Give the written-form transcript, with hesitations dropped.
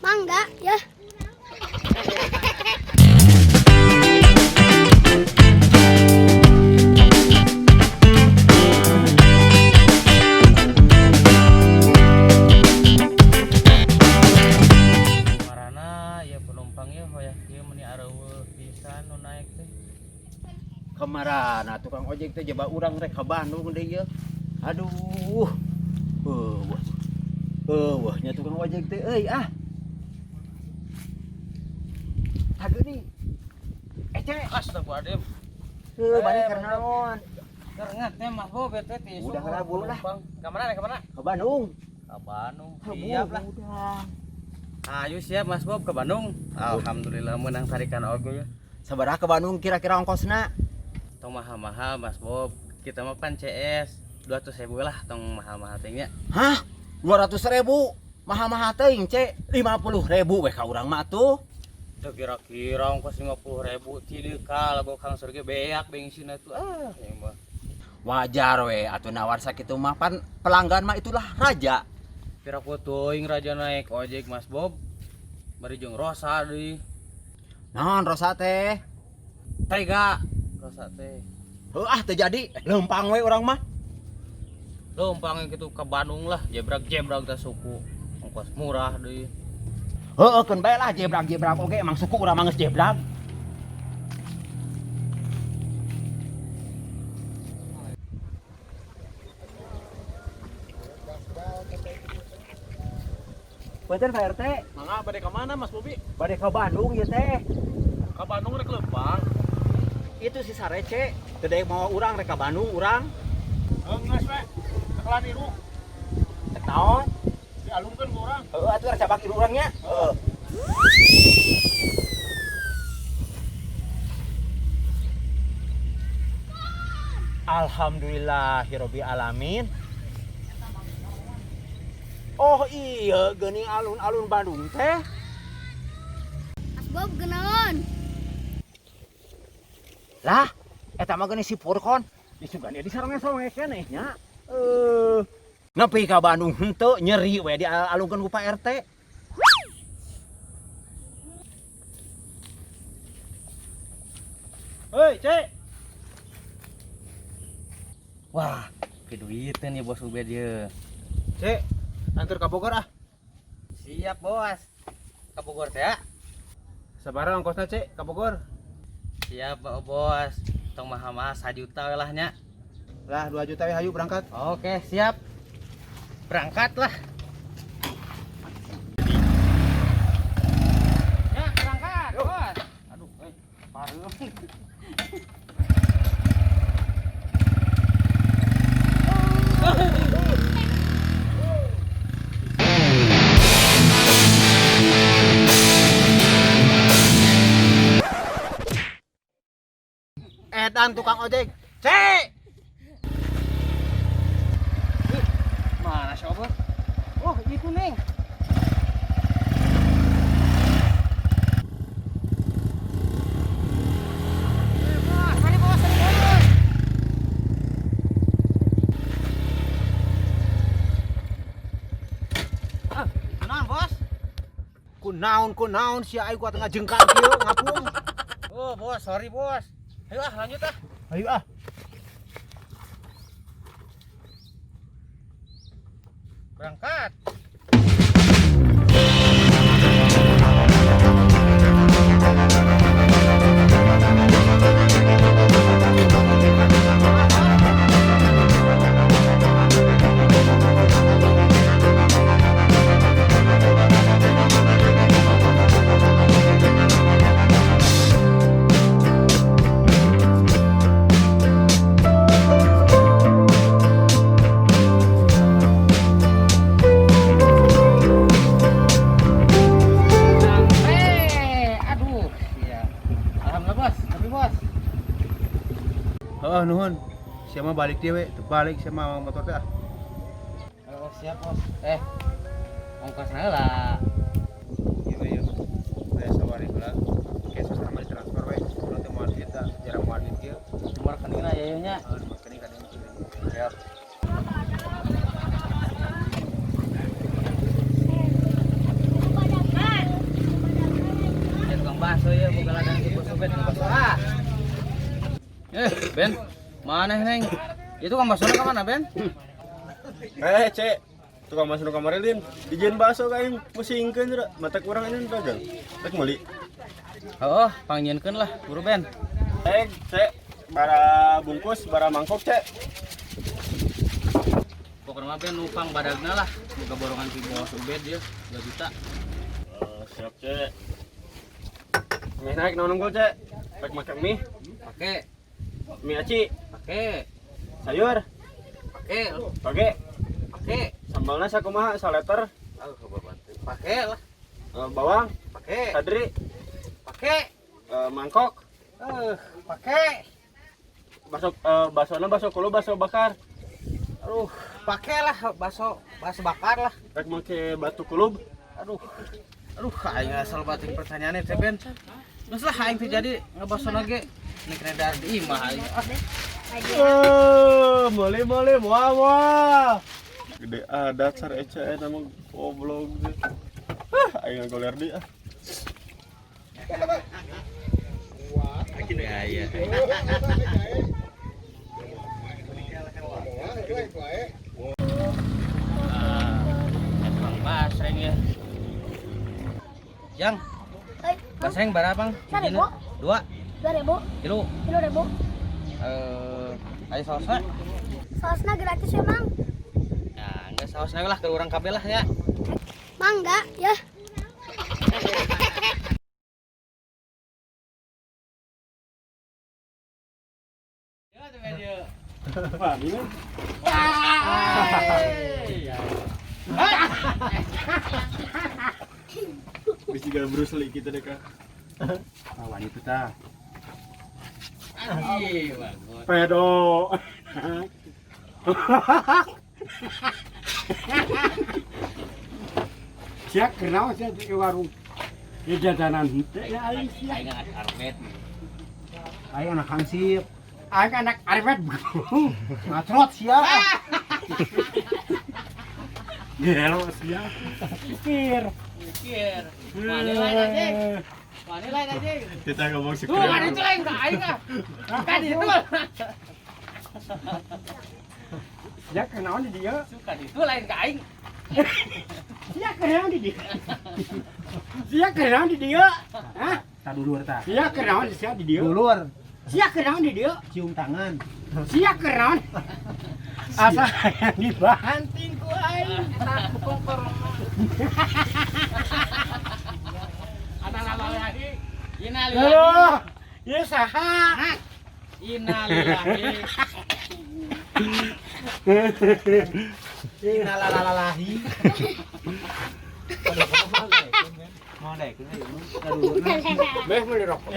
Mangga ya. Marana ya penumpangnya hoyah kieu meuni areueuh pisan nu naik teh. Kamarana tukang ojek teh jaba urang rek ka Bandung deui ieu. Aduh. Eueuh. Eueuh nya tukang ojek teh euy ah. Tageuning. Ece, Astagfirullahaladzim. heuh balik keur naon? Kerengat teh Mas Bob teh ti Udah lah, buru lah. Ka mana ka mana? Ka Bandung. Ka Bandung. Heuh, Siap lah. Udah. Ayo siap Mas Bob ke Bandung. Alhamdulillah menang tarikan oge ya. Sabaraha ke Bandung kira-kira ongkosna? Tong mahal-mahal Mas Bob. Kita mah pan CS 200.000 lah tong mahal-mahal teh nya. Hah? 200.000? Mahal-mahal teuing, Ce. 50.000 we ka urang mah tuh. Teu kira-kira ongkos 50.000 cilika lagu Kang Surge beak bensin tuh ah ieu mah. Wajar we atuh nawar sakitu mah pan pelanggan mah itulah raja. Pira teuing raja naik ojek Mas Bob. Bari jeung Rosa deui. Naon Rosa teh? Tega Rosa teh. Heuh ah teu jadi, leumpang we urang mah. Leumpang gitu ke Bandung lah, jebrak-jebrak teh suku. Ongkos murah deui. Heueuh keun bae lah jebrak-jebrak oge emang suku urang mah geus jebrak. Punten Pak RT, Mangga bade ka mana Mas Bobi? bade ka Bandung ieu teh. Ka Bandung rek leumpang. Itu si Sarece, teu daek mawa urang rek ka Bandung urang. Geus we. Sakelan iruh, Rek naon? dialungkeun ku urang. Heueuh atuh rek cabak iruh urang nya. Heueuh. Alhamdulillahirabbil alamin. Oh iya, geuning alun-alun Bandung teh. Mas Bob genaon. Lah, eta mah geuning si Purkon. Disugan di sarongnya-sarongnya keneh nya. Nepi ka Bandung henteu nyeri we dialungkeun ku Pak RT. Hei, Cek. Wah, keduitan ya Bos Ubed ye. Cek, antar ka Bogor ah. Siap, Bos. Ke Bogor teh ya? Sabaraha ongkosna, Cek, ka Bogor? Siap, Pak Bos. Tong mahal-mahal 1 juta we lah nya. Lah, 2 juta we hayu berangkat. Oke, siap. Berangkat lah. Ya, berangkat, Bos. Aduh, pareuh. Edan tukang ojek. Cek. Mana sih Obot? Oh, itu Neng. Ah, kunaon, Bos? Kunaon kunaon sia aing kuat ngajengkang kieu ngapung. Oh, Bos, sorry, Bos. Ayo ah, lanjut ah. Hayu ah. Berangkat. Sampai. Aduh, iya. Alhamdulillah, Bos. Tapi, Bos. Heeh, nuhun. Sia mah balik dia we, teu balik sia mah motor teh ah. Oh, siap, Bos. Ongkosna lah. Ieu we yeuh. Aya sawari heula. Ke susah mah ditransfer we. Urang teh moal duit da, jarang moal duit kieu. Nomor rekeningna ya nya. Heeh, nomor rekening kadang Siap. ladang si Bos Ubed ngebaso. Ah. Ben, mana Neng? Itu kan basona ke mana, Ben? Cek. Tukang bakso nu kamari lin. Dijieun bakso ka aing musingkeun cenah. Mata kurang ini dagang. Rek meuli. Oh, pangjieunkeun lah, buru Ben. Cek. Bara bungkus, bara mangkok, Cek. Pokoknya mah Ben nupang badagna lah. Boga borongan si Bos Ubed dia 2 juta. Siap, Cek. Mie naik naon unggul, Cek? Rek make mie, Pake, mie aci, pake, sayur, pake, pake, pake. Sambalna sakumaha, saleter, Pake lah, bawang, pake, sadri, pake. Mangkok, Pake. Bakso basona bakso kulu, bakso bakar. Aduh, pake lah bakso, bakso bakar lah. Rek make batu kulub. Aduh. Aduh, aing asal batin pertanyaannya teh Ben. Geus lah aing teh jadi ngebaso ge. Nek redar di imah aing. Ah, Boleh boleh, wah wah. Gede adat sar ece nama goblok teh. Ah, aing ngagoler di ah. Ya ya. Ah, basreng ya. Yang, Eh, basreng berapa, Bang? Seribu. Dua, 2000, tilu. 3000. Ayo sausnya. Sausnya gratis ya, Mang. Nah, enggak sausnya lah ke orang kabeh lah ya. Mangga ya. Wah, ini bisa juga Bruce Lee kita deh kak. Awan itu ta. Ih, bagus. Pedo. Sia kenal sia di warung. Di jajanan henteu ya aing sia. Aing anak armet. Aing anak hansip. Aing anak armet. Ngacrot sia. Gelo sia. Pikir. Mikir. Mana lain anjing? Mana lain anjing? Kita ngomong Tuh, mana itu lain ka aing ah. Kan itu. Sia kenaon di dieu? Suka itu lain ka aing. Sia kenaon di dieu? Sia kenaon di dieu? Hah? Ta dulur ta. Sia kenaon sia di dieu? Dulur. Sia kenaon di dieu? Cium tangan. Sia kenaon? Asa hayang dibanting ku aing. Innalillahi. Innalillahi. Halo, ieu saha? Innalillahi. Innalalalahi. Mau daekeun. Beh meuli rokok.